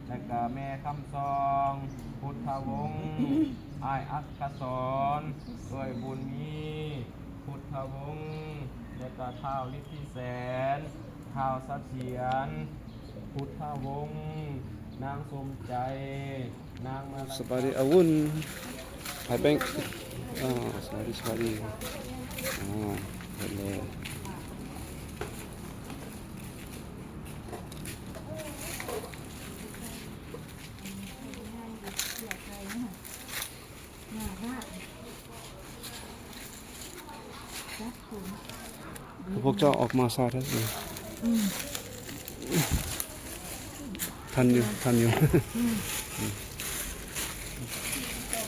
ແລະກະແມ່ຄຳຊອງ ພຸດທະວົງ, ອ້າຍອັກກະສອນ, ເອື້ອຍບຸນມີ ພຸດທະວົງ, ແລະກະທ້າວລິດທິແສນ, ທ້າວສະຖຽນ ພຸດທະວົງ, ນາງສົມໃຈ, ນາງມາລະ ສະບາຍດີອາວຸນ ໄປແບັງ. ອາ ສະບາຍດີ ສະບາຍດີ. ອາ ເຮັດເລີຍ. ພວກເຈົ້າອອກມາຊ້າແທ້. ອືມ ທັນຢູ່ ທັນຢູ່. ອືມ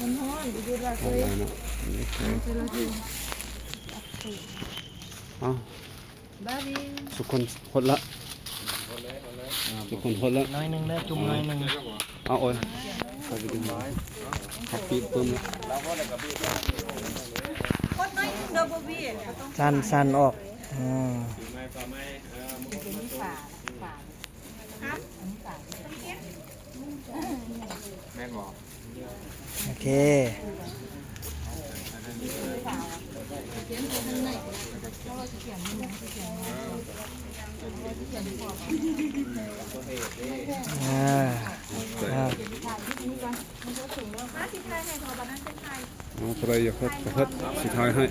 ມັນຮ້ອນຢູ່ລະເຄີຍ. ເອົາ ທຸກຄົນຫົດລະ ທຸກຄົນຫົດລະ ໜ້ອຍໜຶ່ງເດີ ຈຸ່ມໜ້ອຍໜຶ່ງ. ເອົາ ໂອ້ຍ ເອົາປີບເພີ່ມ. ສັ່ນ ສັ່ນອອກ. ອືມ ແມ່ນບໍ່? ໂອເຄ ອ່າ ອ່າ ເອົາ ຜູ້ໃດຢາກເຮັດກໍເຮັດ ຊິຖ່າຍໃຫ້.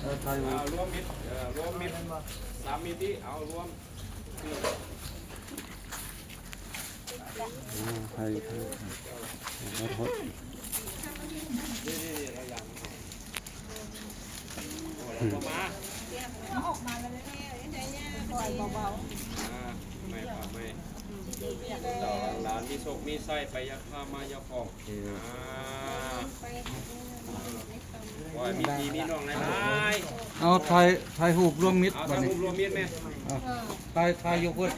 ເອີ ຖ່າຍຮູບ ເອີ ລວມມິດ ເອີ ລວມມິດ ສາມມິຕິ ເອົາລວມ. ອ່າ ໄທ ໄທ ໄທ ຫຼານມີໂຊກມີໄຊ ໄປຢາກພາມາຢາກຂອງ. ອ່າ ຂໍໃຫ້ມີພີ່ມີນ້ອງຫຼາຍໆ. ເອົາ ຖ່າຍ ຖ່າຍຮູບລວມມິດ. ເອົາ ບາດນີ້ ຖ່າຍຮູບລວມມິດແມ່. ເອົາ ເອີ ຖ່າຍ ຖ່າຍຢູ່ພຸ້ນ.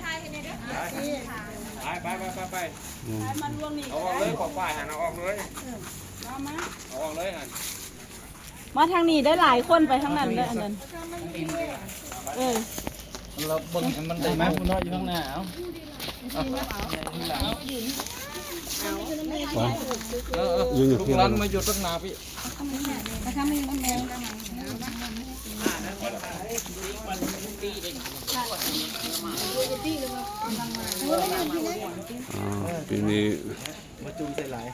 ໄປ ໄປ ໄປ ໄປ ໄປ. ອືມ ເອົາອອກເລີຍ ຂອບປ້າຍຫັ້ນ ເອົາອອກເລີຍ. ເອີ ເອົາມາ ເອົາອອກເລີຍຫັ້ນ. ມາທາງນີ້ໄດ້ຫຼາຍຄົນ ໄປທາງນັ້ນເດີ ອັນນັ້ນ. ເອີ ລະເບິ່ງໃຫ້ມັນໄດ້ ມາຜູ້ນ້ອຍຢູ່ຂ້າງໜ້າ. ເອົາ ເອີ ເອີ ລູກຫຼານມາຢູ່ທາງໜ້າພີ້. ອ່າ ປີນີ້ ມາຈຸ່ມໃສ່ຫຼາຍ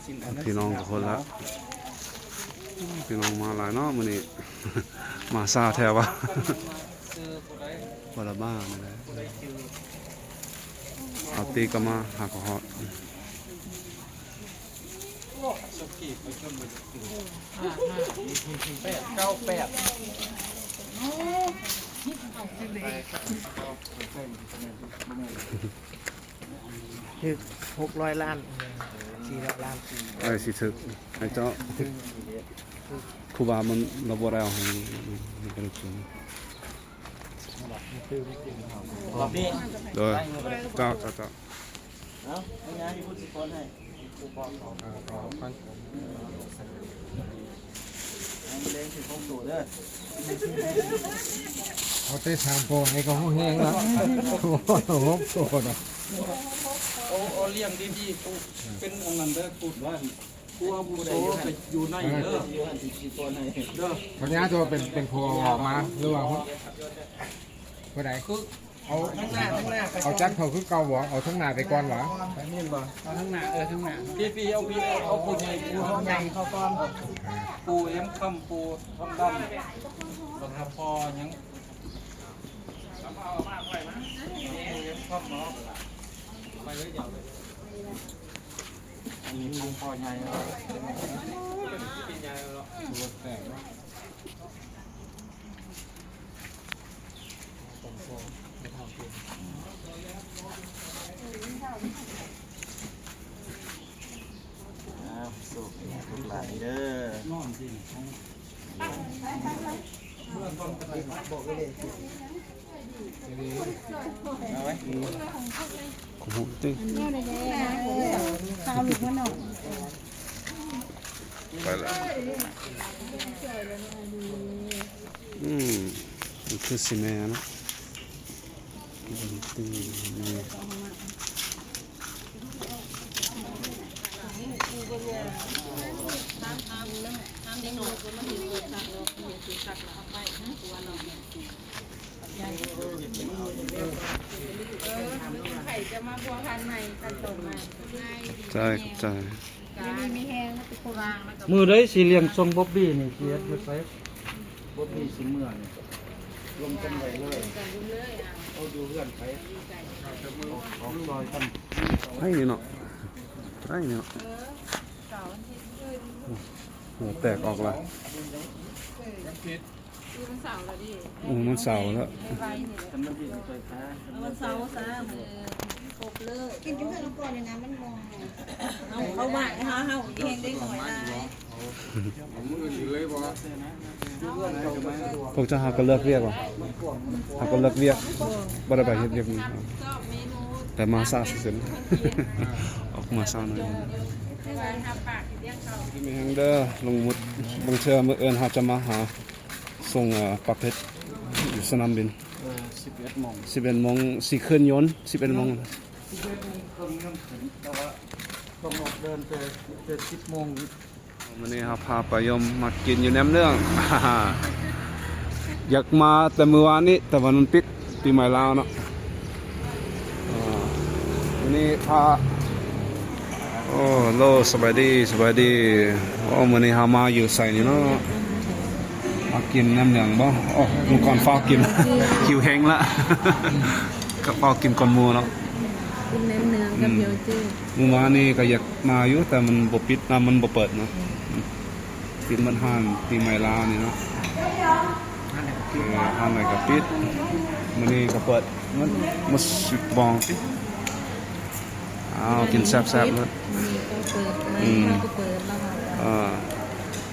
ພີ່ນ້ອງກໍຄົນລະ ພີ່ນ້ອງມາຫຼາຍເນາະມື້ນີ້. ມາຊ້າແທ້ວະ. ບໍ່ລະມານີ້ແຫຼະ ເອົາຕີກະມາຫາກໍຮອດ. ແປດເກົ້າແປດ ຖືກຫົກຮ້ອຍລ້ານ ສີ່ຮ້ອຍລ້ານ. ໃຜຊິຖືກ ໃຫ້ເຈົ້າ ຄູບາມັນ ລາວບໍ່ໄດ້ເອົາໃຫ້ ໃຫ້ກະດູກສູງ. ໂດຍ ເຈົ້າ ເຈົ້າ ເຈົ້າ. ເອົາ ເອົາຍາຢູ່ພຸ້ນຊິປ້ອນໃຫ້. ເອົາແຕ່ສາມໂຕນີ້ກໍຮູ້ແຮງລະ ຫົກໂຕນະ. ໂອ້ ເອົາລ້ຽງດີໆ ເປັນອັນນັ້ນເດີ ກູດວ່າ ຜູ້ອາວຸໂສກໍຢູ່ໃນເດີ ເດີ. ບັນຍາໂຕເປັນ ເປັນຜູ້ອອກມາ ຫຼືວ່າຜູ້ໃດ? ຄື ເອົາ ເອົາຈັດເຂົາຄືເກົ່າບໍ່? ເອົາທາງໜ້າໄປກ່ອນຫວາ? ແບບນີ້ບໍ່? ເອົາທາງໜ້າ ເອີ ທາງໜ້າ. ພີ່ໆ ເອົາ ພີ່ ເອົາ ເອົາຜູ້ໃຫຍ່ ຜູ້ໃຫຍ່ເຂົ້າກ່ອນ. ປູ່ແອມຄຳ ປູ່ທອງດຳ ແລ້ວກໍພໍ່ຫຍັງ? ເອົາມາໄວ້ນະ ປູ່ແອມຄຳເນາະ. ໄປເລີຍ ເອົາເລີຍ. ອັນນີ້ຂອງພໍ່ໃຫຍ່ເນາະ ເປັນໃຫຍ່ແລ້ວເນາະ ແຕກເນາະ. ອ້າວ ໂຊກດີທຸກຫຼານເດີ. ເອົາໄວ້ ຂອງເຮົາຕິ ໄປລະ. ອືມ ມັນຄືຊິແມ່ນເນາະ. ອືມ ຕີ ແມ່. ມາພົວພັນໃໝ່ ຕັດຕໍ່ໃໝ່. ຂອບໃຈ ຂອບໃຈ. ຢູ່ດີມີແຮງ ເປັນຄົນ ມື້ໃດຊິລ້ຽງສົ່ງບອບບີ້ນີ້ ຊິເຮັດຢູ່ໃສ? ບອບບີ້ຊິເມືອນີ້ ລົງຈັງໄດເລີຍ ເອົາຢູ່ເຮືອນໃຜ ອອກ ອອກຊ່ອຍກັນ ໄອ້ນີ້ເນາະ ໄອ້ນີ້ເນາະ. ໂອ້ ແຕກອອກລະ ຄືວັນເສົາແລ້ວເດ້. ໂອ້ ວັນເສົາແລ້ວ ວັນເສົາຊະ ຄົບເລີກ ກິນຢູ່ເຮືອນກ່ອນນີ້ນະ ມັນບໍ່ ເຮົາ ເຮົາວ່າເຮົາ ເຮົາແຮງເດັກນ້ອຍຫຼາຍ. ມື້ອື່ນເລີຍບໍ່? ພວກເຈົ້າຫາກໍເລີກວຽກບໍ່? ຫາກໍເລີກວຽກ ບໍ່ໄດ້ໄປເຮັດວຽກນີ້ ແຕ່ມາຊ້າຊື່ໆ ອອກມາຊ້າໜ້ອຍ. ດີມີແຮງເດີ ລຸງມຸດ. ບາງເທື່ອມື້ອື່ນເຮົາຈະມາຫາ ສົ່ງ ເອີ ປາເພັດຢູ່ສະໜາມບິນ ເອີ ສິບເອັດໂມງ ສິບເອັດໂມງ ຊິຂຶ້ນຍົນ ສິບເອັດໂມງ ເນາະ ສິບເອັດໂມງເຄິ່ງຍັງຂຶ້ນ ແຕ່ວ່າຕ້ອງອອກເດີນແຕ່ ແຕ່ສິບໂມງ. ມື້ນີ້ເຮົາພາປາຍົມມາກິນຢູ່ແໜມເໜືອງ ຢາກມາແຕ່ມື້ວານນີ້ ແຕ່ວ່າມັນປິດ ປີໃໝ່ລາວເນາະ. ອ່າ ມື້ນີ້ພາ ໂອ້ ໂລ ສະບາຍດີ ສະບາຍດີ. ໂອ້ ມື້ນີ້ເຮົາມາຢູ່ໃສນີ້ເນາະ? ມາກິນແໜມເໜືອງບໍ່? ໂອ້ ລຸງກອນຟ້າວກິນ ຫິວແຮງລະ ກໍຟ້າວກິນກ່ອນໝູ່ເນາະ. ກິນແໜມເໜືອງກັບ ອືມ ຫຽວເຈ້. ມື້ວານນີ້ກໍຢາກມາຢູ່ ແຕ່ມັນບໍ່ປິດນະ ມັນບໍ່ເປີດເນາະ. ອືມ ປິດໝົດຮ້ານປີໃໝ່ລາວນີ້ເນາະ. ເອີ ຮ້ານໃດກໍປິດ ມື້ນີ້ກໍເປີດໝົດ ໝົດສິບໂມງຕິ. ອ້າວ ກິນແຊບໆເລີຍ. ມື້ນີ້ກໍເປີດ ອືມ ເຮົາກໍເປີດແລ້ວ. ເອີ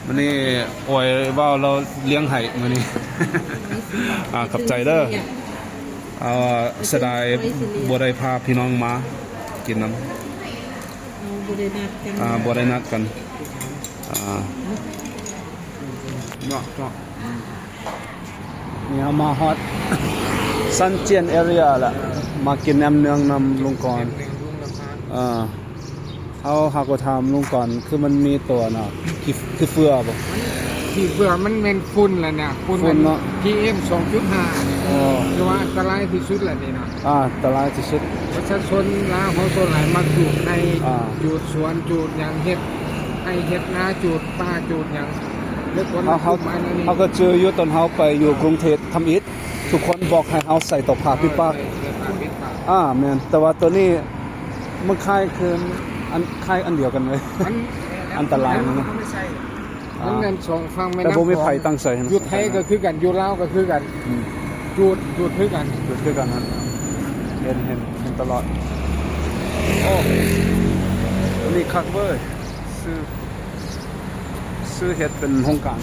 ມື້ນີ້ອວຍເວົ້າລາວລ້ຽງໃຫ້ມື້ນີ້. ອ່າ ຂອບໃຈເດີ. ເອີ ເສຍດາຍບໍ່ໄດ້ພາພີ່ນ້ອງມາກິນນຳ. ເຮົາບໍ່ໄດ້ນັດກັນ ອ່າ ບໍ່ໄດ້ນັດກັນ. ອ່າ ເນາະ ເນາະ ນີ້ເຮົາມາຮອດຊັນຈຽນເອເຣຍລະ ມາກິນແໜມເໜືອງນຳລຸງກອນ. ເອີ ເຮົາຫາກໍຖາມລຸງກອນ ຄືມັນມີຕົວນະ ຂີ້ ຂີ້ເຝື້ອບໍ່? ຂີ້ເຝື້ອມັນແມ່ນຝຸ່ນລະນະ ຝຸ່ນ ຝຸ່ນເນາະ ພີເອັມສອງຈຸດຫ້າ ອໍ ຖືວ່າອັນຕະລາຍທີ່ສຸດລະນີ້ນະ. ອ່າ ອັນຕະລາຍທີ່ສຸດ. ປະຊາຊົນລາວເຮົາສ່ວນຫຼາຍມັກຈູດໄຮ່ ອ່າ ຈູດສວນ ຈູດຫຍັງ ເຮັດໄຮ່ເຮັດນາ ຈູດປ່າ ຈູດຫຍັງ ເຮັດ ເຮົາ ເຮົາ ເຮົາກໍຈື່ຢູ່ຕອນເຮົາໄປຢູ່ກຸງເທບທຳອິດ ທຸກຄົນບອກໃຫ້ເຮົາໃສ່ຕົກຜ້າປິດປາກ. ອ່າ ແມ່ນ ແຕ່ວ່າໂຕນີ້ມັນຄ້າຍຄືອັນ ຄ້າຍອັນດຽວກັນເລີຍ. ອັນຕະລາຍມັນນະ ມັນແມ່ນສອງຝັ່ງແມ່ນ້ຳຂອງ ແຕ່ບໍ່ມີໃຜຕັ້ງໃສ່. ຢູ່ໄທກໍຄືກັນ ຢູ່ລາວກໍຄືກັນ. ອືມ ຈູດ ຈູດຄືກັນ ຈູດຄືກັນນະ. ເຫັນ ເຫັນ ເຫັນຕະຫຼອດ. ໂອ້ ອັນນີ້ຄັກເວີ້ຍ ຊື້ ຊື້ເຮັດເປັນໂຮງການ.